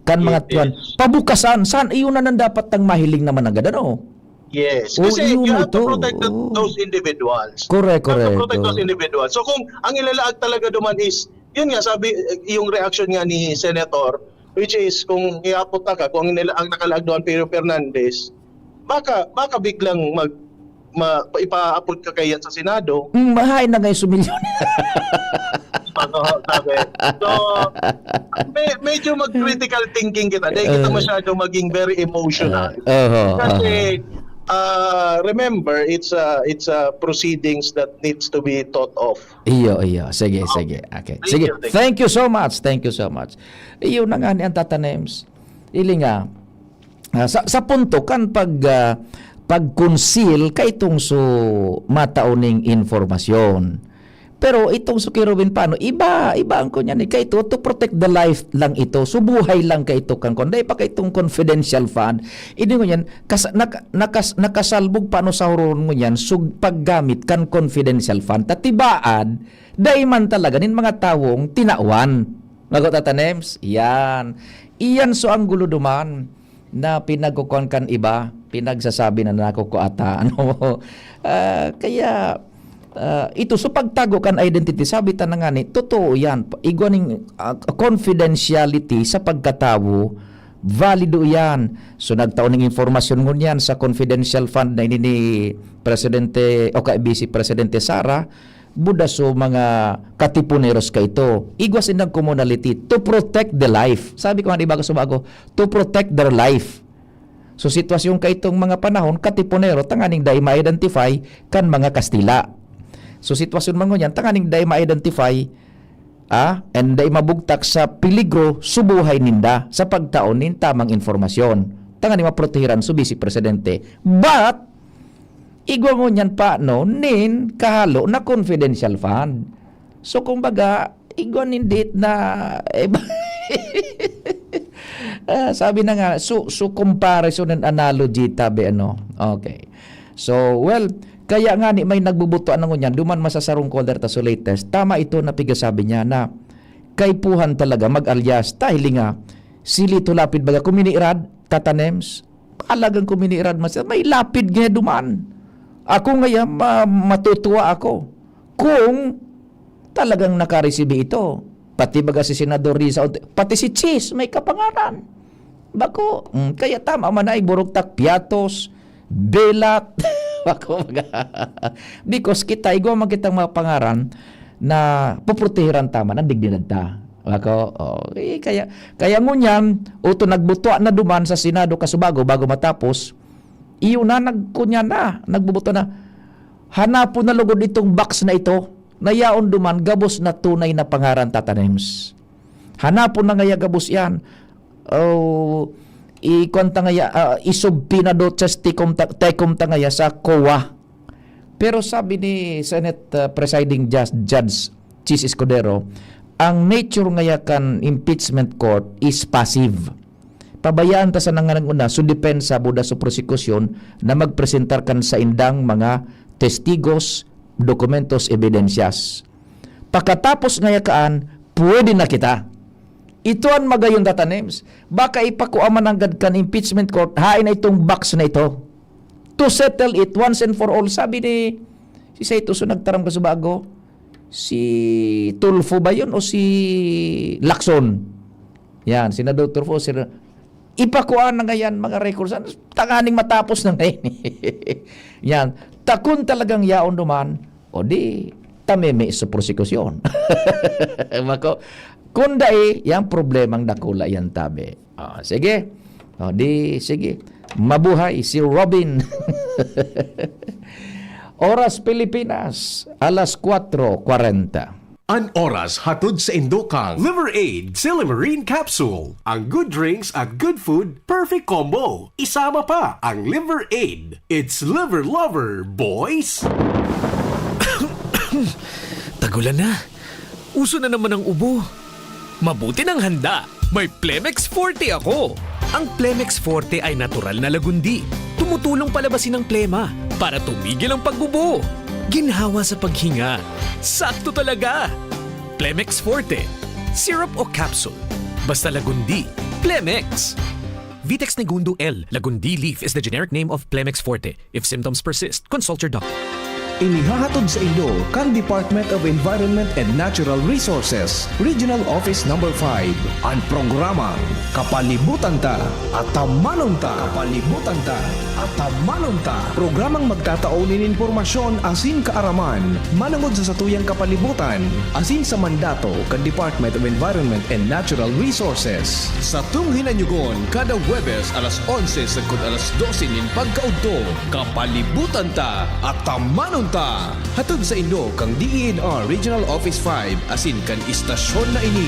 kan mga Yes, tuwan. yes. Pabukasan, saan iyon na nang dapat tang mahiling naman agad, ano? Yes. Oh, Kasi yun you have to ito. protect the, Oh. those individuals. Correct, You have to correct. protect those Oh. individuals. So kung ang ilalaag talaga duman is, yun nga, sabi, yung reaction nga ni Senator, which is kung iapot na ka, kung ang nila, ang nakalaag doon Pio Fernandez, baka, baka biglang mag, ma, ipaapot ka kaya sa Senado. Mm, mahain na ngayon sumilyon. Ano, sabi. So, me, medyo mag-critical thinking kita. Dahil kita Uh, masyado maging very emotional. Uh, oho, Kasi, oho. uh, remember, it's a, it's a proceedings that needs to be thought of. Iyo, iyo. Sige, Oh, sige. Okay. thank Sige. you, thank Thank you so much. Thank you so much. Iyo na nga ni ang Tata Nems. Ili nga, ah, sa, sa punto kan pag, ah, pag-conceal kaitong su matao ning informasyon. Pero itong su Kerubin Pano, iba, iba ang kunya ni kaito, to protect the life lang ito. Subuhay lang kaito kan kon. Dai pa kaitong confidential fund. Ini ngunyan, kas, nak, nakas, nakasalbog pano sa huron ngunyan, sug paggamit kan confidential fund. Tatibaad, dai man talaga nin mga tawong tinawan. Mago, Tata Nems? Yan. Iyan so anggulo duman na pinagkukuan kan iba, pinagsasabi na nako ko ata. Ano? Ah, kaya, ah, ito, so pagtago kan identity, sabi ta na nga ni, totoo yan. Igwa ning, ah, confidentiality sa pagkatawo, valido yan. So nagtao ning informasyon ngunyan sa confidential fund na ini ni Presidente o kay Vice Presidente Sara, buda so mga katipuneros kaito. Igwa sindang commonality to protect the life. Sabi ko nga, di ba, gusto bago, to protect their life. So, sitwasyon kaitong mga panahon, katipunero, tanganing dai ma-identify kan mga Kastila. So, sitwasyon man ngunyan, tanganing dai ma-identify, ah, and dai mabugtak sa peligro subuhay ninda sa pagtaon nin tamang informasyon. Tanganing maprotehiran so Vice Presidente. But, igwa ngunyan pa, no, nin kahalo na confidential fund. So, kumbaga, igwa nin dit na, eh, ah, sabi na nga, so, so comparison and analogy, tabi, ano. Okay. So, well, kaya nga ni may nagbubutuan na ngunyan, duman masasarong caller ta so latest. Tama ito na pigasabi niya na kaipuhan talaga mag-alias. Dahil nga, si Lito Lapid baga, kung miniirad, Tata Nems, alagang kung miniirad man siya, may Lapid nga duman. Ako ngaya, ma, matutuwa ako kung talagang nakaresibi ito. Pati baga si Senador Risa, pati si Chis, may kapangaran. Bako, mm, kaya tama man ay burugtak, piatos, belat. Bako, baga. Because kita, igwa man kitang mga pangaran na poprotehiran ta man ang dignidad ta. Bako, oh, eh, kaya, kaya ngunyan, uto nagbutua na duman sa Senado kasubago bago matapos, iyo na, nagkunya na, nagbubuto na. Hanapon na lugod itong box na ito. na yaon duman gabos na tunay na pangaran, Tata Nems. Hanapon na ngaya gabos iyan. O, ikuan ta ngaya, ah, isubpoena do testicum ta, tecum ta ngaya sa COA. Pero sabi ni Senate, ah, Presiding Judge, Judge Chiz Escudero, ang nature ngaya kan impeachment court is passive. Pabayaan ta sana ngunang una so depensa, buda so prosekusyon, na magpresentar kan saindang mga testigos, dokumentos, ebidensyas. Pakatapos ngaya kaan, pwede na kita. Ito an magayon, Tata Nems. Baka ipakua man nanggad kan impeachment court, haen na itong box na ito. To settle it once and for all. Sabi ni, si Saito, so nagtaram ka sa bago, si Tulfo ba yun o si Lacson? Yan, Senador Tulfo, si, ipakua na ngayan mga records. Ano, tanganing matapos na ngayon. Yan. Ta kun talagang yaon duman, o di, tameme sa prosekusyon. Mako, kung dai, yang problemang dakula yan, tabi. Ah, sige. O di, sige. Mabuhay si Robin. Oras Pilipinas, alas kwatro kwarenta. An oras hatod saindo kan Liver Aid Silymarin Capsule. Ang good drinks at good food, perfect combo. Isama pa ang Liver Aid. It's Liver Lover, boys! Tagulan na. Uso na naman ang ubo. Mabuti nang handa. May Plemex Forte ako. Ang Plemex Forte ay natural na lagundi. Tumutulong palabasin ang plema para tumigil ang pag-ubo. Ginhawa sa paghinga. Sakto talaga! Plemex Forte. Syrup o capsule. Basta lagundi. Plemex! Vitex Negundo L. Lagundi leaf is the generic name of Plemex Forte. If symptoms persist, consult your doctor. Inihahatod saindo kan Department of Environment and Natural Resources, Regional Office Number five, an programang Kapalibutan Ta, Atamanon Ta. Kapalibutan Ta, Atamanon Ta. Programang magtatao nin impormasyon asin kaaraman manongod sa satuyang kapalibutan asin sa mandato kan Department of Environment and Natural Resources. Satong hinanyogon kada Huwebes alas onse sagkod alas dose nin pagkaudto. Kapalibutan Ta, Atamanon Ta! Hatod saindo kan D E N R Regional Office five asin kan istasyon na ini.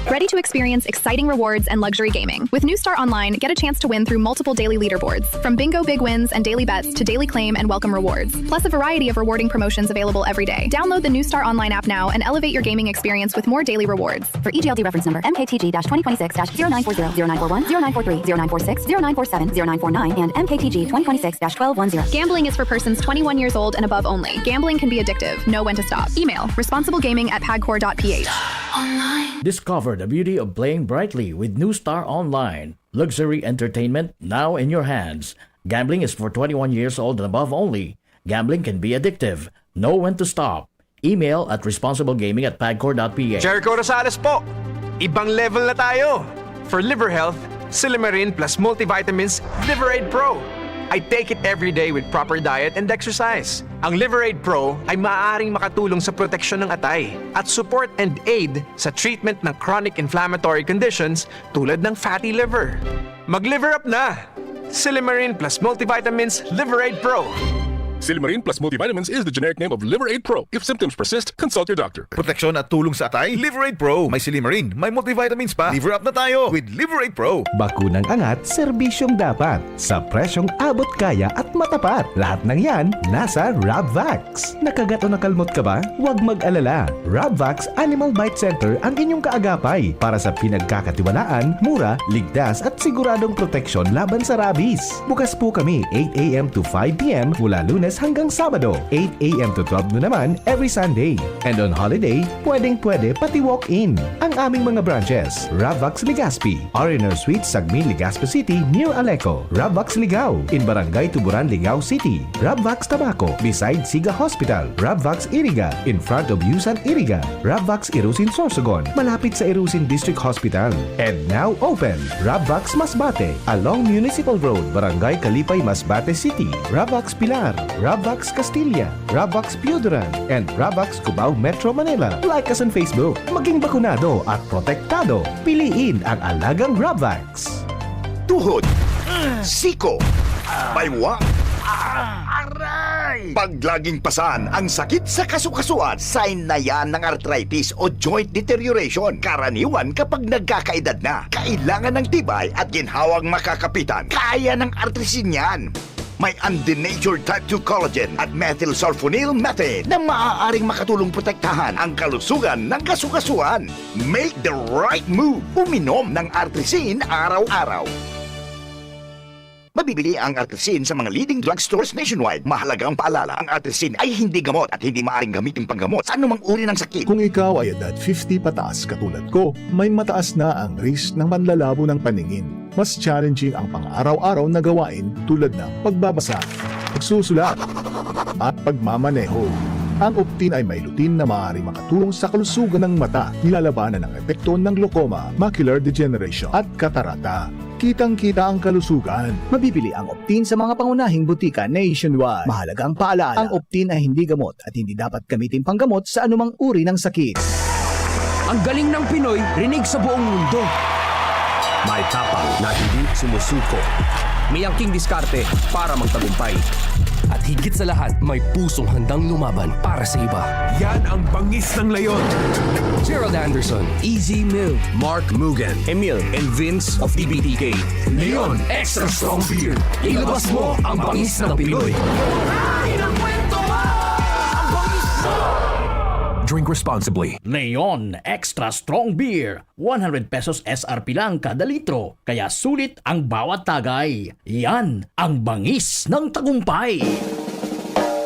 Ready to experience exciting rewards and luxury gaming? With New Star Online, get a chance to win through multiple daily leaderboards, from bingo big wins and daily bets to daily claim and welcome rewards, plus a variety of rewarding promotions available every day. Download the New Star Online app now and elevate your gaming experience with more daily rewards. For E G L D reference number, M K T G twenty twenty-six dash zero nine four zero, zero nine four one, zero nine four three, zero nine four six, zero nine four seven, zero nine four nine, and M K T G twenty twenty-six dash twelve one zero. Gambling is for persons twenty-one years old and above only. Gambling can be addictive. Know when to stop. Email responsiblegaming at pagcor dot P H. Discover the beauty of playing brightly with New Star Online. Luxury entertainment now in your hands. Gambling is for twenty-one years old and above only. Gambling can be addictive. Know when to stop. Email at responsiblegaming at pagcor dot P H. Jericho Rosales po! Ibang level na tayo! For liver health, Silymarin plus multivitamins Liver Aid Pro. I take it every day with proper diet and exercise. Ang Liver Aid Pro ay maaaring makatulong sa proteksyon ng atay at support and aid sa treatment ng chronic inflammatory conditions tulad ng fatty liver. Mag-liver up na! Silymarin plus multivitamins Liver Aid Pro. Silymarin plus multivitamins is the generic name of Liver Aid Pro. If symptoms persist, consult your doctor. Proteksyon at tulong sa atay, Liver Aid Pro. May silymarin, may multivitamins pa. Liver up na tayo with Liver Aid Pro. Bakunang angat, serbisyong dapat. Sa presyong abot kaya at matapat. Lahat ng yan, nasa Rabvax. Nakagat o nakalmot ka ba? Huwag mag-alala. Rabvax Animal Bite Center ang inyong kaagapay para sa pinagkakatiwalaan, mura, ligtas at siguradong proteksyon laban sa rabies. Bukas po kami eight a.m. to five p.m. mula Lunes hanggang Sabado, eight a.m. to twelve noon naman every Sunday. And on holiday, pwedeng-pwede pati walk-in. Ang aming mga branches, Rabvax Legazpi, R and R Suite, Sagmin, Legazpi City, near Aleco, Rabvax Ligao, in Barangay Tuburan, Ligao City, Rabvax Tabaco, beside Siga Hospital, Rabvax Iriga, in front of Yusan Iriga, Rabvax Irusin Sorsogon, malapit sa Irusin District Hospital. And now open, Rabvax Masbate, along Municipal Road, Barangay Kalipay, Masbate City, Rabvax Pilar, Rabvax Castilla, Rabvax Pioduran, and Rabvax Cubao, Metro Manila. Like us on Facebook. Maging bakunado at protektado. Piliin ang alagang Rabvax. Tuhod, siko, baywa, Pag laging pasan ang sakit sa kasukasuan, sign na yan ng arthritis o joint deterioration. Karaniwan kapag nagkakaedad na, kailangan ng tibay at ginhawang makakapitan. Kaya ng Artrisin yan. May undenatured type two collagen at methylsulfonyl methane na maaaring makatulong protektahan ang kalusugan ng kasukasuan. Make the right move. Uminom ng Artrisin araw-araw. Mabibili ang Artrisin sa mga leading drugstores nationwide. Mahalagang paalala, ang Artrisin ay hindi gamot at hindi maaaring gamitin panggamot sa anumang uri ng sakit. Kung ikaw ay edad fifty pataas katulad ko, may mataas na ang risk ng panlalabo ng paningin. Mas challenging ang pang-araw-araw na gawain tulad ng pagbabasa, pagsusulat, at pagmamaneho. Ang Optin ay may lutein na maaaring makatulong sa kalusugan ng mata, nilalabanan ang epekto ng glaucoma, macular degeneration, at katarata. Kitang-kita ang kalusugan. Mabibili ang Optin sa mga pangunahing butika nationwide. Mahalagang paalala, ang Optin ay hindi gamot at hindi dapat gamitin panggamot sa anumang uri ng sakit. Ang galing ng Pinoy, rinig sa buong mundo. May tapang na hindi sumusuko. May angking diskarte para magtagumpay. At higit sa lahat, may pusong handang lumaban para sa iba. Yan ang bangis ng leon. Gerald Anderson, Easy Milk, Mark Mugen, Emil, and Vince of T B T K. Leon Extra Strong Beer. Ilabas mo ang bangis ng Pinoy. Drink responsibly. Leon Extra Strong Beer, one hundred pesos S R P lang kada litro, kaya sulit ang bawat tagay. Yan ang bangis ng tagumpay.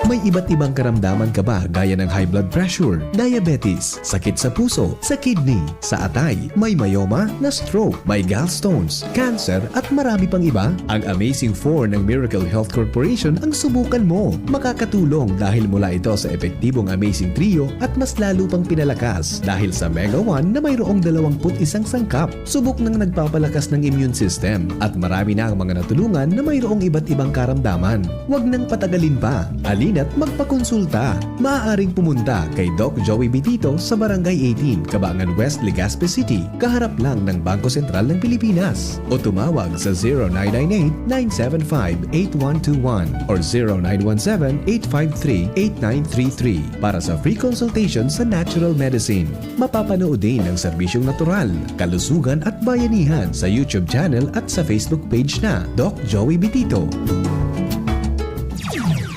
May iba't ibang karamdaman ka ba, gaya ng high blood pressure, diabetes, sakit sa puso, sa kidney, sa atay, may myoma, na-stroke, may gallstones, cancer, at marami pang iba? Ang Amazing Four ng Miracle Health Corporation ang subukan mo. Makakatulong dahil mula ito sa epektibong Amazing Trio at mas lalo pang pinalakas dahil sa Mega One na mayroong dalawampu't isang sangkap. Subok nang nagpapalakas ng immune system at marami na ang mga natulungan na mayroong iba't ibang karamdaman. Huwag nang patagalin pa. Halina't magpakonsulta. Maaaring pumunta kay Doc Joey Bitito sa Barangay eighteen, Cabangan West, Legazpi City, kaharap lang ng Bangko Sentral ng Pilipinas. O tumawag sa zero nine nine eight, nine seven five, eight one two one or zero nine one seven, eight five three, eight nine three three para sa free consultation sa natural medicine. Mapapanood din ang serbisyong natural, kalusugan at bayanihan sa YouTube channel at sa Facebook page na Doc Joey Bitito.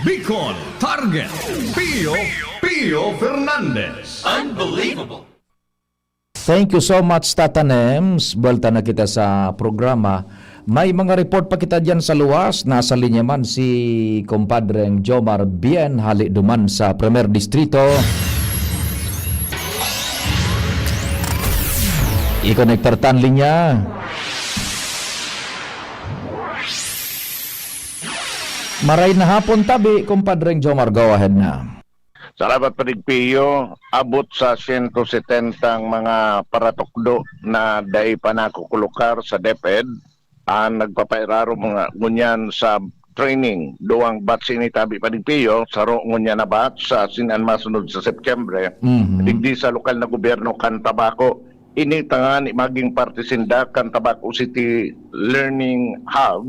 Bicol Target, Pio, Pio Fernandez. Unbelievable. Thank you so much, Tata Nems. Buwelta na kita sa programa. May mga report pa kita diyan sa luwas. Nasa linya man si Compadreng Jomar Bien, hali duman sa Primer Distrito. I-connectar ta an linya. Maray na hapon tabi, Compadreng Jomar. Go ahead na. Salamat, Parig Pio. Abot sa siyento setenta ang mga paratukdo na dai pa nakukulukar sa DepEd. Ang nagpapairarom nga ngunyan sa training, duwang batch ini tabi, Parig Pio, saro ngunyan na batch sa sinan masunod sa Setyembre. Mhm. Digdi sa lokal na gobyerno kan Tabaco, ini tangani maging parte sinda kan Tabaco City Learning Hub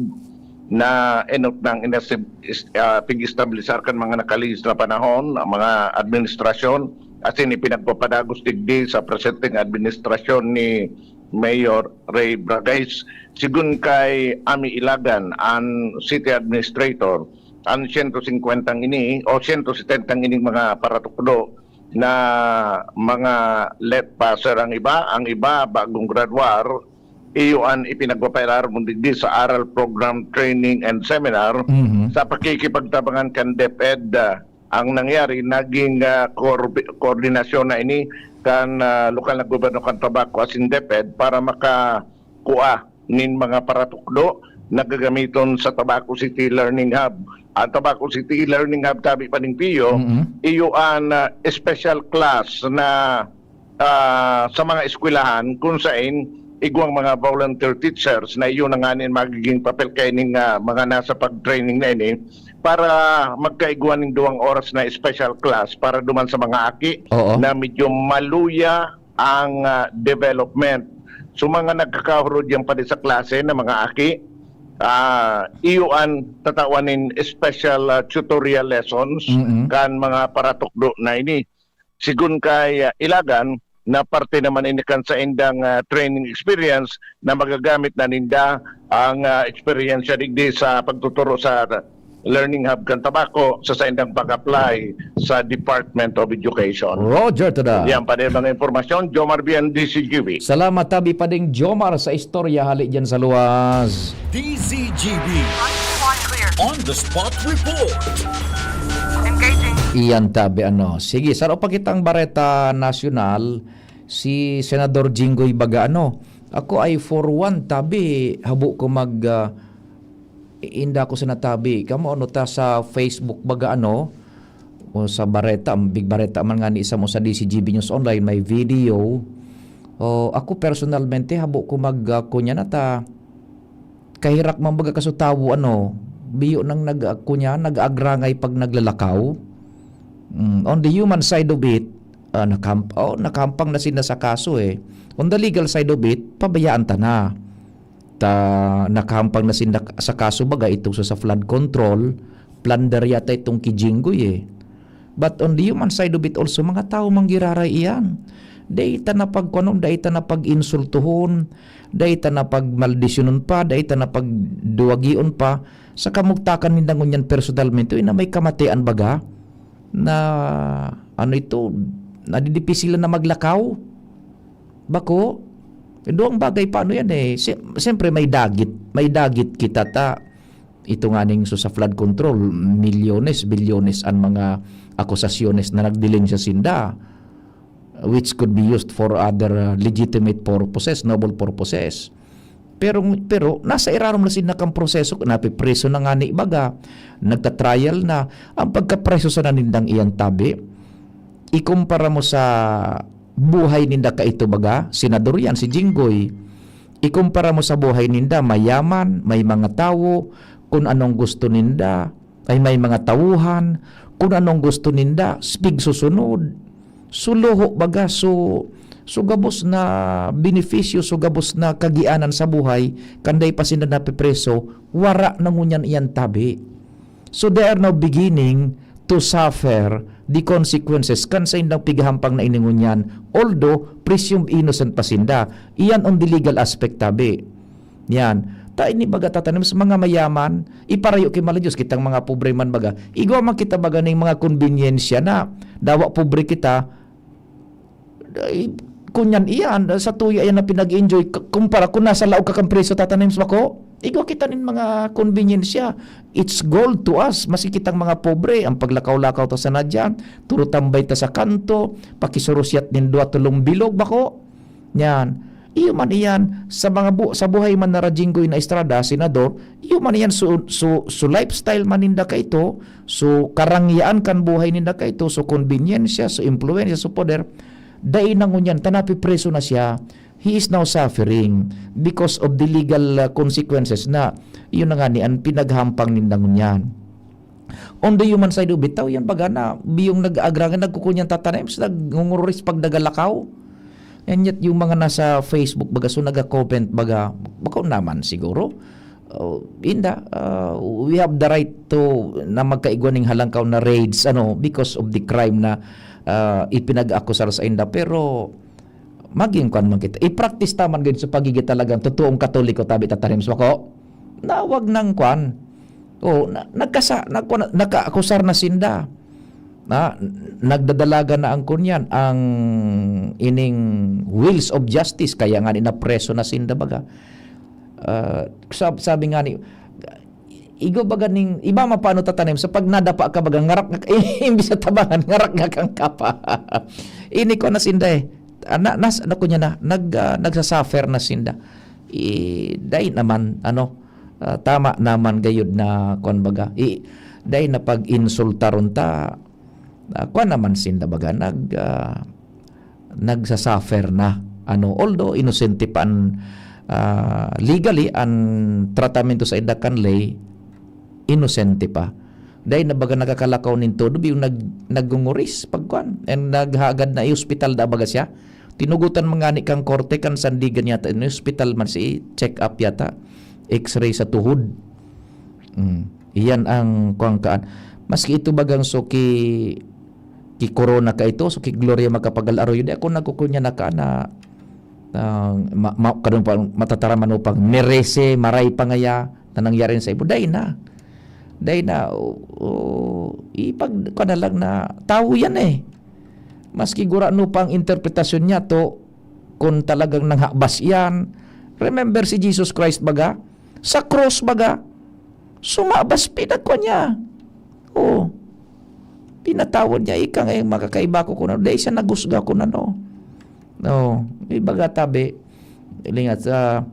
na enot nang inas-, is-, ah, pig-establisar kan mga nakalihis na panahon, ang mga administrasyon, asin ipinagpapadagos digdi sa presenteng administrasyon ni Mayor Ray Bragais. Sigun kay Ami Ilagan, an city administrator, an siyento singkwenta ini o siyento setenta ining mga paratukdo na mga let passer ang iba, ang iba bagong graduar, iyo an ipinagpapairarom digdi sa Aral Program Training and Seminar Mhm. sa pakikipagtabangan kan DepEd. Ah, ang nangyari, naging, ah, koorbi-, koordinasyon na ini kan, ah, lokal na gobyerno kan Tabaco asin DepEd para makakua nin mga paratukdo na gagamiton sa Tabaco City Learning Hub. Ang Tabaco City Learning Hub, tabi, Paring Pio, Mm-mm. iyo an, ah, special class na, ah, sa mga eskwelahan kung sain igwang mga volunteer teachers na iyo na nganing magiging papel kaining, ah, mga nasa pag-training na ini para magkaigwa ning duwang oras na special class para duman sa mga aki Oo. na medyo maluya ang, ah, development. So, mga nagkakahurod yan pa din sa klase na mga aki, ah, iyo an tatawan nin special, ah, tutorial lessons Mm-mm. kan mga paratukdo na ini. Sigon kay, ah, Ilagan, na parte naman ini kan saindang, ah, training experience na magagamit na ninda ang, ah, eksperyensya digdi sa pagtuturo sa Learning Hub kan Tabaco sa saindang pag-apply sa Department of Education. Roger to that. Yan pa din mga impormasyon. Jomar Bian, D C G B. Salamat, tabi pa ding Jomar, sa istorya hali dyan sa luwas. D C G B. On the spot report. Engaging. Iyan tabi, ano. Sige, saro pa kitang bareta nasyonal, si Senador Jinggoy baga, ano. Ako ay for one, tabi, habo ko mag, ah, inda ko sa natabi. Kamo, ano ta sa Facebook baga, ano, o sa bareta, ang big bareta man nga ni isa mo sa D C G B News Online, may video. O, ako personalmente, habo ko mag, ah, kunya na ta, kahirak man baga kaso tawo, ano, biyo nang nag-, kunya, nag-agrangay pag naglalakaw. Mm, on the human side of it, ah, nakamp-, oh, nakampang na sila sa kaso, eh. On the legal side of it, pabayaan ta na. Ta, nakampang na sila sa kaso, baga, itong sa, sa flood control, plunder yata itong ki Jinggoy, eh. But on the human side of it also, mga tao manggiraray iyan. Dai ta na pagkuanon, dai ta na pag-insultuhon, dai ta na pagmaldisyonon pa, dai ta na pagduwagion pa. Sa kamugtakan ninda ngunyan personalmente, uy, na may kamatian baga, na ano ito, nadidipisilan na maglakaw. Bako, duwang bagay pa, ano yan eh. Si-, siyempre may dagit, may dagit kita ta. Ito nga ning so sa flood control, milyones, bilyones ang mga akusasyones na nagdiling sa sinda, which could be used for other, uh, legitimate purposes, noble purposes. Pero, pero nasa irarom na sinda kan proseso, napipreso na nga ni baga, nagta-trial na. Ang pagkapreso sa nanindang iyang tabi, ikumpara mo sa buhay ninda kaito baga, senador yan, si Jinggoy. Ikumpara mo sa buhay ninda, mayaman, may mga tawo, kun anong gusto ninda, ay may mga tawuhan, kun anong gusto ninda, pigsusunod. So, luho baga, so, so gabos na benepisyo, so gabos na kagianan sa buhay, kan dai pa sinda napipreso, wara na ngunyan iyan tabi. So, they are now beginning to suffer the consequences kan saindang pighahampang na ini ngunyan, although presumed innocent pa sinda. Iyan on the legal aspect, tabi. Yan. Ta ini baga tatanom sa mga mayaman, iparayo ki mala Dios, kitang mga pobre man baga. Igwa man kita baga ning mga konbinyensya na dawa pobre kita, ay, kunyan iyan, sa tuya iyan na pinag-enjoy, k-, kumpara kun nasa laog ka kan preso, tatanom sa bako. Igwa kita nin mga konbinyensya. It's gold to us, maski kitang mga pobre, ang paglakaw-lakaw ta sana diyan, turo tambay ta sa kanto, pakisurusyat nin dua, tolong bilog, bako. Yan. Iyo man iyan, sa mga bu-, sa buhay man na Rajinggoy na Estrada, senador, iyo man iyan, su-, su-, su lifestyle man ninda kaito, su karangyaan kan buhay ninda kaito, su konbinyensya, su impluwensya, su poder, dai na ngunyan, ta napipreso na siya. He is now suffering because of the legal, uh, consequences na, yun na nga ni, ang pinaghampang ninda ngunyan. On the human side of it, tao yan baga na, biyong nag-aagrangay, nagkukunyan tatanim, sa nagngungurori sa pagdagalakaw. And yet, yung mga nasa Facebook, baga, so naga-comment, baga, bako naman siguro. Oh, inda, ah, we have the right to, na magkaigwa ning halangkaw na raids, ano, because of the crime na, ah, ipinag-akusar sa inda. Pero, maging kwan man kita. I-practice ta man gud sa pagiging talagang totoong Katoliko, tabi tatanim sa bako. Na wag nang kwan. Oh, na, nagkasa-, nagkwa-, nakaakusar na sinda. Na, nagdadalagan na ang kunyan, ang ining wheels of justice, kaya nga ni napreso na sinda baga. Ah, sab-, sabi nga ni, igo baga ning, iba man paano tatanim, sa pag nadapa ka baga, ngarak nga, imbis na tabangan, ngarak nga kang kapa. Ini ko na sinda eh. Ana, nas-, ano ko niya na, nag-, ah, nagsasuffer na sinda. I, dai naman, ano, ah, tama naman gayud na, kwan baga, i, dai na pag-insulta ron ta, ah, kwan naman sinda baga, nag-, ah, nagsasuffer na. Ano, although inosente pa an, ah, legally, an tratamento sa inda kan ley, inosente pa. Dai na baga nakakalakaw nin todo, yung nag-, nagngunguris, pagkwan. And naghagad na i-hospital da baga siya. Tinugutan man ngani kang korte, kan sandigan yata, in-hospital man si check up yata. X-ray sa tuhod. Mm. Iyan ang kuwan kaan. Maski ito bagang so ki, ki Corona ka ito, so ki Gloria Macapagal Arroyo, di ako nagkukunya na ka na, ah, ma, ma, kadong pa, matataraman mo pang merese, maray pa ngaya, na nangyari sa ibo. Dai na. Dai na. O, o, ipag, ka na lang na, tao yan eh. Maski gurano pang interpretasyon niya to, kung talagang nanghabas iyan. Remember si Jesus Christ baga? Sa krus baga? Sumabas, pinagkwa niya. Oh. Pinatawad niya, "Ika nga yung makakaiba ko kun ano." Dai siya nagusga kun ano. No, ibaga tabi, lingat sa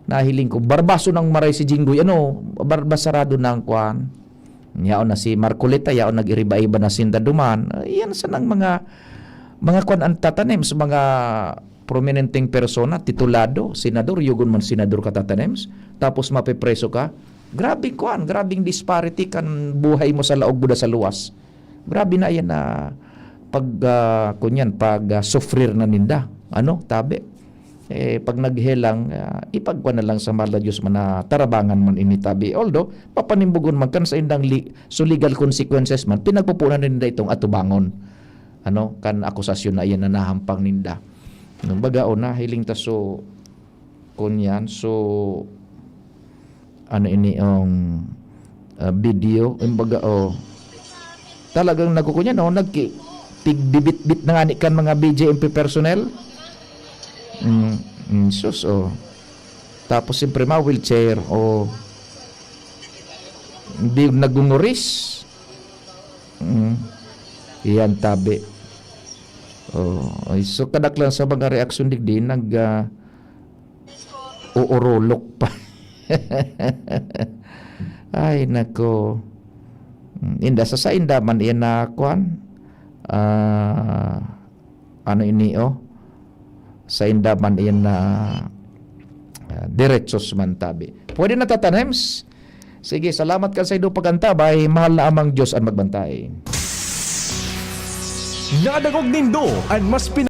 nahiling ko, barbaso nang maray si Jinggoy, ano, barbasarado na ang kwan. Yaon na si Marcoleta, yaon nag-iriba-iba na sinda duman. Ah, iyan sanang mga, mga kwan ang tatanim sa mga prominenteng persona, titulado, senador, yugon man senador ka tatanim, tapos mapepreso ka. Grabing kwan, grabing disparity kan buhay mo sa laog buda sa luwas. Grabe na yan na pag, ah, kunyan, pag, ah, sufrir na ninda. Ano, tabi? Eh, pag naghelang, ah, ipagkwa na lang sa mahal na Diyos man na tarabangan man ini tabi. Although, papanimbugon man kan sa indang li-, so legal consequences man, pinagpupunan ninda itong atubangon. Ano, kan akusasyon na iyan na nahampang ninda. Nung baga, o, nahiling ta so, kunyan, so, ano ini ang, ah, video, kumbaga, oh, talagang nagkukunyan, oh, nagki-, tigbibitbit na nga ni kan mga B J M P personnel. Mm, mm, sus, oh. Tapos, siyempre, mga wheelchair, oh. Hindi nagunguris. Mm. Iyan, tabi. Oh, ay, so, kadaklan sa mga reaksyon digdi, nag, ah, uurulok pa. Ay, nako. Mm, inda, sa, sa inda man iyan na, kwan? Ah, ano ini, oh? Sa inda man iyan na, ah, diretsos man tabi. Pwede na, Tata Nems? Sige, salamat kan saindo pag-antabay. Mahal na Amang Diyos an magbantay. Nadangog nindo an mas